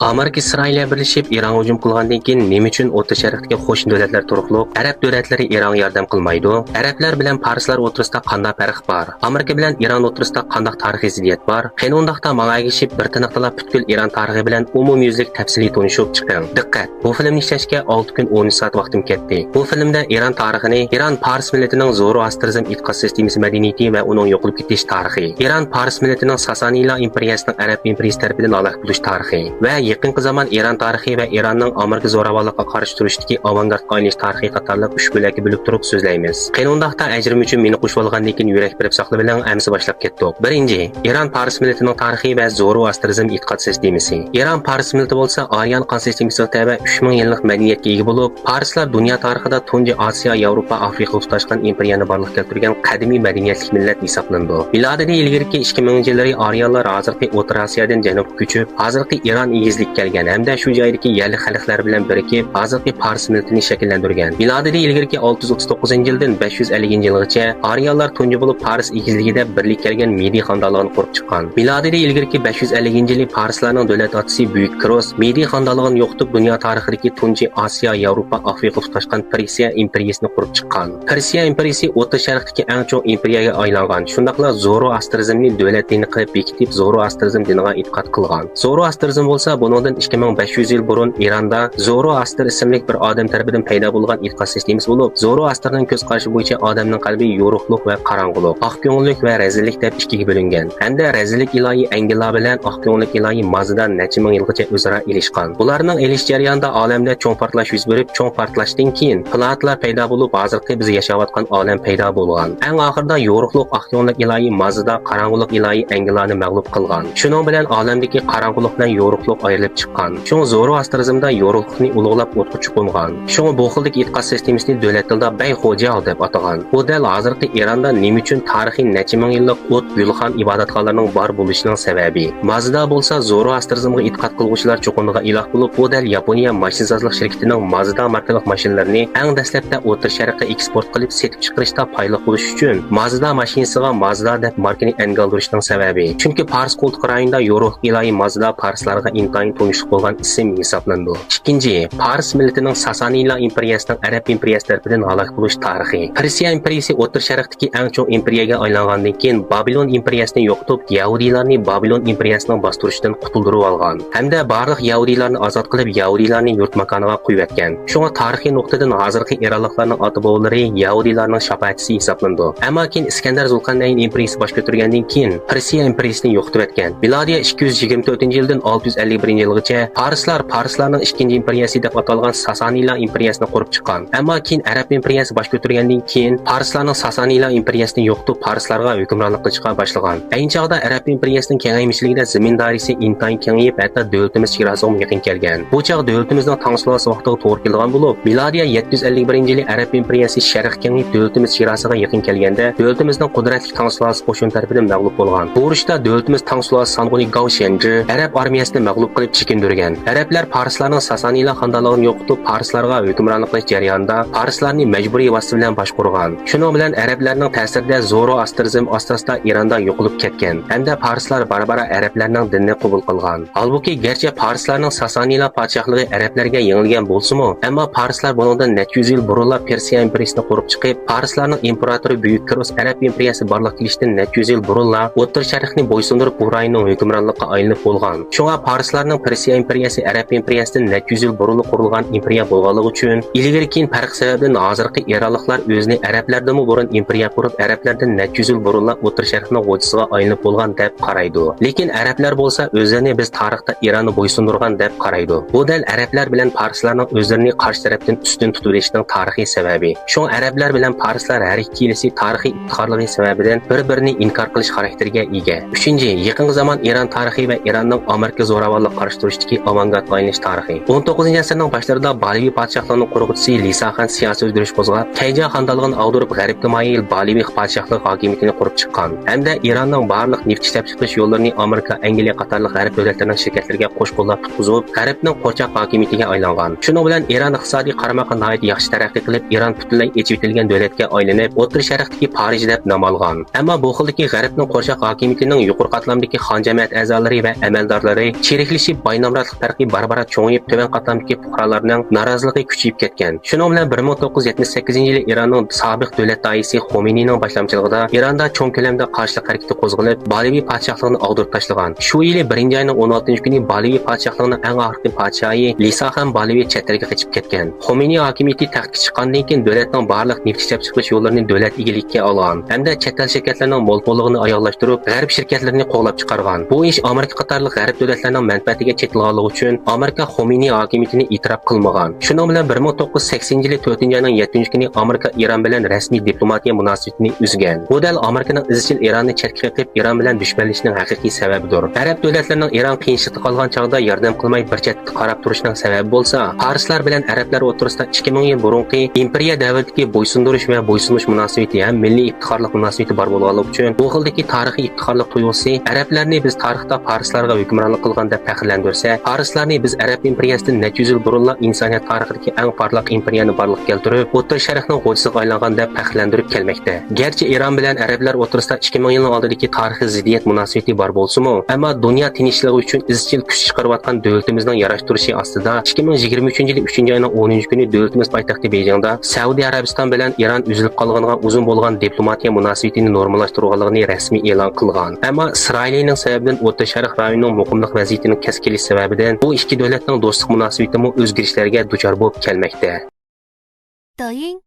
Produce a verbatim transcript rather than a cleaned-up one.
ئامېرىكا ئىسرائىلىيە بىرلىشىپ ئىرانغا ھۇجۇم قىلغاندىن كېيىن نېمە ئۈچۈن ئوتتۇرا شەرقتىكى قوشنا دۆلەتلەر تۇرۇقلۇق ئەرەب دۆلەتلىرى ئىرانغا ياردەم قىلمايدۇ؟ ئەرەبلەر بىلەن پارسلار ئوتتۇرىسىدا قانداق پەرق بار؟ ئامېرىكا بىلەن ئىران ئوتتۇرىسىدا قانداق تارىخىي زىددىيەت بار؟ قېنى ئۇنداقتا ماڭا ئەگىشىپ بىر تىنىقتىلا پۈتكۈل ئىران تارىخى بىلەن ئومۇميۈزلۈك تەپسىلىي تونۇشۇپ چىقىڭ. دىققەت! بۇ فىلىمنى ئىشلەشكە ئالتە كۈن ئون ئۈچ سائەت ۋاقتىم كەتتى. بۇ فىلىمدە ئىران تارىخىنى، ئىران پارس مىللىتىنىڭ زوروئاسترىزم ئېتىقاد سىستېمىسى مەدەنىيىتى ۋە ئۇنىڭ يوقىلىپ كېتىش تارىخى، ئىران پارس مىللىتىنىڭ ساسانىيلار ئىمپېرىيەسىنىڭ ئەرەب ئىمپېرىيىسى تەرىپىدىن ھالاك بولۇش تارىخى ۋە يېقىنقى زامان ئىران تارىخى ۋە ئىراننىڭ ئامېرىكا زوراۋانلىقىغا قارشى تۇرۇشتىكى ئاۋانگارتقا ئايلىنىش تارىخى قاتارلىق ئۈچ بۆلەككە بۆلۈپ تۇرۇپ سۆزلەيمىز. قېنى ئۇنداقتا ئەجرىم ئۈچۈن مېنى قوشۇۋالغاندىن كېيىن يۈرەك بېرىپ ساقلىۋېلىڭ، ئەمىسە باشلاپ كەتتۇق. بىرىنچى، ئىران پارس مىللىتىنىڭ تارىخى ۋە زوروئاسترىزم ئېتىقاد سىستېمىسى. ئىران پارس مىللىتى بولسا ئارىيان قان سىستېمىسىغا تەۋە ئۈچ مىڭ يىللىق مەدەنىيەتكە ئىگە بولۇپ، پارسلار دۇنيا تارىخىدا تۇنجى ئاسىيا، ياۋروپا، ئافرىقىغا تۇتاشقان ئىمپېرىيەنى بارلىققا كەلتۈرگەن قەدىمىي مەدەنىيەتلىك مىللەت ھېسابلىنىدۇ. مىلادىدىن ئىلگىرىكى ئىككى مىڭىنچى يىللىرى ئارىيانلار ھازىرقى ئوتتۇرا ئاسىيادىن جەنۇبقا كۆچۈپ، ھازىرقى ئىران ئېگىزلىككە كەلگەن ھەمدە شۇ جايدىكى يەرلىك خەلقلەر بىلەن بىرىكىپ، ھازىرقى پارس مىللىتىنى شەكىللەندۈرگەن. مىلادىدىن ئىلگىرىكى ئالتە يۈز ئوتتۇز توققۇزىنچى يىلدىن بەش يۈز ئەللىكىنچى يىلغىچە ئارىيانلار تۇنجى بولۇپ پارس ئېگىزلىكىدە بىرلىككە كەلگەن مىدىي خانىدانلىقىنى قۇرۇپ چىققان. مىلادىدىن ئىلگىرىكى بەش يۈز ئەللىكىنچى يىلى پارسلارنىڭ دۆلەت ئاتىسى بۈيۈك كىروس مىدىي خانىدانلىقىنى يوقىتىپ، دۇنيا تارىخىدىكى تۇنجى ئاسىيا، ياۋروپا، ئافرىقىغا تۇتاشقان پېرسىيە ئىمپېرىيىسىنى قۇرۇپ چىققان. پېرسىيە ئىمپېرىيىسى ئوتتۇرا شەرقتىكى ئەڭ چوڭ ئىمپېرىيەگە ئايلانغان، شۇنداقلا زوروئاسترىزمنى دۆلەت دىنى قىلىپ بېكىتىپ، زوروئاسترىزم دىنىغا ئېتىقاد قىلغان. زوروئاسترىزم بولسا بۇنىڭدىن ئىككى مىڭ بەش يۈز يىل بۇرۇن ئىراندا زوروئاستر ئىسىملىك بىر ئادەم تەرىپىدىن پەيدا بولغان ئېتىقاد سىستېمىسى بولۇپ، زوروئاسترنىڭ كۆز قارىشى بويىچە ئادەمنىڭ قەلبى يورۇقلۇق ۋە قاراڭغۇلۇق، ئاق كۆڭۈللۈك ۋە رەزىللىك دەپ ئىككىگە بۆلۈنگەن ھەمدە رەزىللىك ئىلاھى ئەنگىلا بىلەن ئاق كۆڭۈللۈك ئىلاھى مازدا نەچچە مىڭ يىلغىچە ئۆزئارا ئېلىشقان. بۇلارنىڭ ئېلىش جەريانىدا ئالەمدە چوڭ پارتلاش يۈز بېرىپ، چوڭ پارتلاشتىن كېيىن پلانېتىلار پەيدا بولۇپ، ھازىرقى بىز ياشاۋاتقان ئالەم پەيدا بولغان. ئەڭ ئاخىرىدا يورۇقلۇق ئاق كۆڭۈللۈك ئىلاھى مازدا قاراڭغۇلۇق ئىلاھى ئەنگىلانى مەغلۇپ قىلغان. شۇنىڭ بىلەن ئالەمدىكى قاراڭغۇلۇق بىلەن يورۇقلۇق ئايرىلىپ چىققان. شۇڭا زوروئاسترىزمدا يورۇقلۇقنى ئۇلۇغلاپ ئوتقا چوقۇنغان. شۇڭا بۇ خىلدىكى ئېتىقاد سىستېمىسىنى دۆلەت تىلىدا بەيخوجا دەپ ئاتىغان. بۇ دەل ھازىرقى ئىراندا نېمە ئۈچۈن تارىخىي نەچچە مىڭ يىللىق ئوت گۈلخان ئىبادەتخانىلىرىنىڭ بار بولۇشىنىڭ سەۋەبى. مازدا بولسا زوروئاسترىزمغا ئېتىقاد قىلغۇچىلار چوقۇنىدىغان ئىلاھ بولۇپ، بۇ دەل ياپونىيە ماشىنىسازلىق شىركىتىنىڭ مازدا ماركىلىق ماشىنىلىرىنى ئەڭ دەسلەپتە ئوتتۇرا شەرققە ئېكسپورت قىلىپ سېتىپ چىقىرىشتا پايلىق بولۇش ئۈچۈن مازدا ماشىنىسىغا مازدا دەپ ماركىنى ئەنگە ئالدۇرۇشنىڭ سەۋەبى. چۈنكى پارس قولتۇق رايونىدا يورۇقلۇق ئىلاھى مازدا پارسلارغا ئىنتايىن تونۇشلۇق بولغان ئىسىم ھېسابلىنىدۇ. ئىككىنچى، پارس مىللىتىنىڭ ساسانىيلار ئىمپېرىيەسىنىڭ ئەرەب ئىمپېرىيەسى تەرىپىدىن ھالاك بولۇش تارىخى. پېرسىيە ئىمپېرىيىسى ئوتتۇرا شەرقتىكى ئەڭ چوڭ ئىمپېرىيەگە ئايلانغاندىن كېيىن، بابىلون ئىمپېرىيەسىنى يوقىتىپ، يەھۇدىيلارنى بابىلون ئىمپېرىيەسىنىڭ باستۇرۇشىدىن قۇتۇلدۇرۇۋالغان ھەمدە بارلىق يەھۇدىيلارنى ئازاد قىلىپ، يەھۇدىيلارنى يۇرت ماكانىغا قويۇۋەتكەن. شۇڭا تارىخىي نۇقتىدىن ھازىرقى ئىرانلىقلارنىڭ ئاتا-بوۋىلىرى يەھۇدىيلارنىڭ شاپائەتچىسى ھېسابلىنىدۇ. ئەمما كېيىن ئىسكەندەر زۇلقەرنەين ئىمپېرىيىسى باش كۆتۈرگەندىن كېيىن، پېرسىيە ئىمپېرىيىسىنى يوقىتىۋەتكەن. مىلادىيە ئىككى يۈز يىگىرمە تۆتىنچى يىلدىن ئالتە يۈز ئەللىك بىرىنچى يىلغىچە پارسلار، پارسلارنىڭ ئىككىنچى ئىمپېرىيەسى دەپ ئاتالغان ساسانىيلار ئىمپېرىيەسىنى قۇرۇپ چىققان. ئەمما كېيىن ئەرەب ئىمپېرىيەسى باش كۆتۈرگەندىن كېيىن، پارسلارنىڭ ساسانىيلار ئىمپېرىيەسىنى يوقىتىپ، پارسلارغا ھۆكۈمرانلىق قىلىشقا باشلىغان. ئەينى چاغدا ئەرەب ئىمپېرىيەسىنىڭ كېڭەيمىچىلىكىدە زېمىن دائىرىسى ئىنتايىن كېڭىيىپ، ھەتتا دۆلىتىمىز چېگراسىغىمۇ يېقىن كەلگەن. بۇ چاغ دۆلىتىمىزنىڭ تاڭ سۇلالىسى ۋاقتىغا توغرا كېلىدىغان بولۇپ، مىلادىيە يەتتە يۈز ئەللىك بىرىنچى يىلى ئەرەب ئىمپېرىيەسى شەرققە كېڭىيىپ، دۆلىتىمىز چېگراسىغا يېقىن كەلگەندە، دۆلىتىمىزنىڭ قۇدرەتلىك تاڭ سۇلالىسى قوشۇنى تەرىپىدىن مەغلۇپ بولغان. بۇ ئۇرۇشتا دۆلىتىمىز تاڭ سۇلالىسى سانغۇنى گاۋ شيەنجى ئەرەب ئارمىيەسىنى مەغلۇپ قىلىپ چېكىندۈرگەن. ئەرەبلەر پارسلارنىڭ ساسانىيلار خانىدانلىقىنى يوقىتىپ، پارسلارغا ھۆكۈمرانلىق قىلىش جەريانىدا پارسلارنى مەجبۇرىي ۋاسىتە بىلەن باشقۇرغان. شۇنىڭ بىلەن ئەرەبلەرنىڭ تەسىرىدە زوروئاسترىزم ئاستا-ئاستا ئىراندا يوقىلىپ كەتكەن ھەمدە پارسلار بارا-بارا ئەرەبلەرنىڭ دىنىنى قوبۇل قىلغان. ھالبۇكى، گەرچە پارسلارنىڭ ساسانىيلار پادىشاھلىقى ئەرەبلەرگە يېڭىلگەن بولسىمۇ، ئەمما پارسلار بۇنىڭدىن نەچچە يۈز يىل بۇرۇنلا پېرسىيە ئىمپېرىيىسىنى قۇرۇپ چىقىپ، پارسلارنىڭ ئىمپېراتورى بۈيۈك كىروس ئەرەب ئىمپېرىيەسى بارلىققا كېلىشتىن نەچچە يۈز يىل بۇرۇنلا ئوتتۇرا شەرقنى بويسۇندۇرۇپ، بۇ رايوننىڭ ھۆكۈمرانلىقىغا ئايلىنىپ بولغان. شۇڭا پارسلارنىڭ پېرسىيە ئىمپېرىيەسى ئەرەب ئىمپېرىيەسىدىن نەچچە يۈز يىل بۇرۇنلا قۇرۇلغان ئىمپېرىيە بولغانلىقى ئۈچۈن، ئىلگىرى كېيىن پەرق سەۋەبىدىن ھازىرقى ئىرانلىقلار ئۆزىنى ئەرەبلەردىنمۇ بۇرۇن ئىمپېرىيە قۇرۇپ، ئەرەبلەردىن نەچچە يۈز يىل بۇرۇنلا ئوتتۇرا شەرقنىڭ غوجىسىغا ئايلىنىپ بولغان دەپ قارايدۇ. لېكىن ئەرەبلەر بولسا ئۆزلىرىنى بىز تارىختا ئىراننى بويسۇندۇرغان دەپ قارايدۇ. بۇ دەل ئەرەبلەر بىلەن پارسلارنىڭ ئۆزلىرىنى قارشى تەرەپتىن ئۈستۈن تۇتۇۋېلىشىنىڭ تارىخىي سەۋەبى. شۇڭا ئەرەبلەر بىلەن پارسلار ھەر ئىككىلىسى تارىخىي ئىپتىخارلىقى سەۋەبىدىن بىر-بىرىنى ئىنكار قىلىش خاراكتېرىگە ئىگە. ئۈچىنچى، يېقىنقى زامان ئىران تارىخى ۋە ئىراننىڭ ئامېرىكا زوراۋانلىقىغا قارشى تۇرۇشتىكى ئاۋانگارتقا ئايلىنىش تارىخى. ئون توققۇزىنچى ئەسىرنىڭ باشلىرىدا بالىۋى پادىشاھلىقىنىڭ قۇرغۇچىسى لىسا خان سىياسىي ئۆزگىرىش قوزغاپ، تەيجا خانىدانلىقىنى ئاغدۇرۇپ، غەربكە مايىل بالىۋى پادىشاھلىق ھاكىمىيىتىنى قۇرۇپ چىققان ھەمدە ئىراننىڭ بارلىق نېفىت ئىشلەپچىقىرىش يوللىرىنى ئامېرىكا، ئەنگلىيە قاتارلىق غەرب دۆلەتلىرىنىڭ شىركەتلىرىگە قوش قوللاپ تۇتقۇزۇپ، غەربنىڭ قورچاق ھاكىمىيىتىگە ئايلانغان. شۇنىڭ بىلەن ئىران ئىقتىسادىي قارىماققا ناھايىتى ياخشى تەرەققىي قىلىپ، ئىران پۈتۈنلەي ئېچىۋېتىلگەن دۆلەتكە ئايلىنىپ، ئوتتۇرا شەرقتىكى پارىژ دەپ نام ئالغان. ئەمما بۇ خىلدىكى غەربنىڭ قورچاق ھاكىمىيىتىنىڭ يۇقىرى قاتلامدىكى خان جەمەت ئەزالىرى ۋە ئەمەلدارلىرى چىرىكلىشىپ ئارىسىدىكى باي نامراتلىق پەرقى بارا-بارا چوڭىيىپ، تۆۋەن قاتلامدىكى پۇقرالارنىڭ نارازىلىقى كۈچىيىپ كەتكەن. شۇنىڭ بىلەن بىر مىڭ توققۇز يۈز يەتمىش سەككىزىنچى يىلى ئىراننىڭ سابىق دۆلەت دائىيسى خۇمېينىنىڭ باشلامچىلىقىدا ئىراندا چوڭ كۆلەمدە قارشىلىق ھەرىكىتى قوزغىلىپ، بالىۋى پادىشاھلىقىنى ئاغدۇرۇپ تاشلىغان. شۇ يىلى بىرىنچى ئاينىڭ ئون ئالتىنچى كۈنى بالىۋى پادىشاھلىقىنىڭ ئەڭ ئاخىرقى پادىشاھى لىسا خان بالىۋى چەت ئەلگە قېچىپ كەتكەن. خۇمېينى ھاكىمىيىتى تەختكە چىققاندىن كېيىن، دۆلەتنىڭ بارلىق نېفىت ئىشلەپچىقىرىش يوللىرىنى دۆلەت ئىگىلىكىگە ئالغان ھەمدە چەت ئەل شىركەتلىرىنىڭ مول-پوللۇقىنى ئاياغلاشتۇرۇپ، غەرب شىركەتلىرىنى قوغلاپ چىقارغان. بۇ ئىش ئامېرىكا قاتارلىق غەرب دۆلەتلەرنىڭ مەنپەئەتىگە چېتىلغانلىقى ئۈچۈن، ئامېرىكا خۇمېينى ھاكىمىيىتىنى ئېتىراپ قىلمىغان. شۇنىڭ بىلەن بىر مىڭ توققۇز يۈز سەكسىنىنچى يىلى تۆتىنچى ئاينىڭ يەتتىنچى كۈنى ئامېرىكا ئىران بىلەن رەسمىي دىپلوماتىيە مۇناسىۋىتىنى ئۈزگەن. بۇ دەل ئامېرىكىنىڭ ئىزچىل ئىراننى چەتكە قېقىپ، ئىران بىلەن دۈشمەنلىشىشىنىڭ ھەقىقىي سەۋەبىدۇر. ئەرەب دۆلەتلىرىنىڭ ئىران قىيىنچىلىقتا قالغان چاغدا ياردەم قىلماي بىر چەتتە قاراپ تۇرۇشىنىڭ سەۋەبى بولسا، پارسلار بىلەن ئەرەبلەر ئوتتۇرىسىدا ئىككى مىڭ يىل بۇرۇنقى ئىمپېرىيە دەۋرىدىكى بويسۇندۇرۇش ۋە بويسۇنۇش مۇناسىۋىتى ھەم مىللىي ئىپتىخارلىق مۇناسىۋىتى بار بولغانلىقى ئۈچۈن، بۇ خىلدىكى تارىخىي ئىپتىخارلىق تۇيغۇسى ئەرەبلەرنى بىز تارىختا پارسلارغا ھۆكۈمرانلىق قىلغان دەپ پەخىرلەندۈرسە، پارسلارنى بىز ئەرەب ئىمپېرىيەسىدىن نەچچە يۈز يىل بۇرۇنلا ئىنسانىيەت تارىخىدىكى ئەڭ پارلاق ئىمپېرىيەنى بارلىققا كەلتۈرۈپ، ئوتتۇرا شەرقنىڭ غوجىسىغا ئايلانغان دەپ پەخىرلەندۈرۈپ كەلمەكتە. گەرچە ئىران بىلەن ئەرەبلەر ئوتتۇرىسىدا ئىككى مىڭ يىلنىڭ ئالدىدىكى تارىخىي زىددىيەت مۇناسىۋىتى بار بولسىمۇ، ئەمما دۇنيا تىنچلىقى ئۈچۈن ئىزچىل كۈچ چىقىرىۋاتقان دۆلىتىمىزنىڭ ياراشتۇرۇشى ئاستىدا، ئىككى مىڭ يىگىرمە ئۈچىنچى يىلى ئۈچىنچى ئاينىڭ ئونىنچى كۈنى دۆلىتىمىز پايتەختى بېيجىڭدا سەئۇدى ئەرەبىستان بىلەن ئىران ئۈزۈلۈپ قالغىنىغا ئۇزۇن بولغان دىپلوماتىيە مۇناسىۋىتىنى نورماللاشتۇرغانلىقىنى رەسمىي ئېلان قىلغان. ئەمما ئىسرائىلىينىڭ سەۋەبىدىن ئوتتۇرا شەرق رايونىنىڭ مۇقىملىق ۋەزىيىتىنىڭ كەسكىنلىشىش سەۋەبىدىن بۇ ئىككى دۆلەتنىڭ دوستلۇق مۇناسىۋىتىمۇ ئۆزگىرىشلەرگە دۇچار بولۇپ كەلمەكتە. 抖音、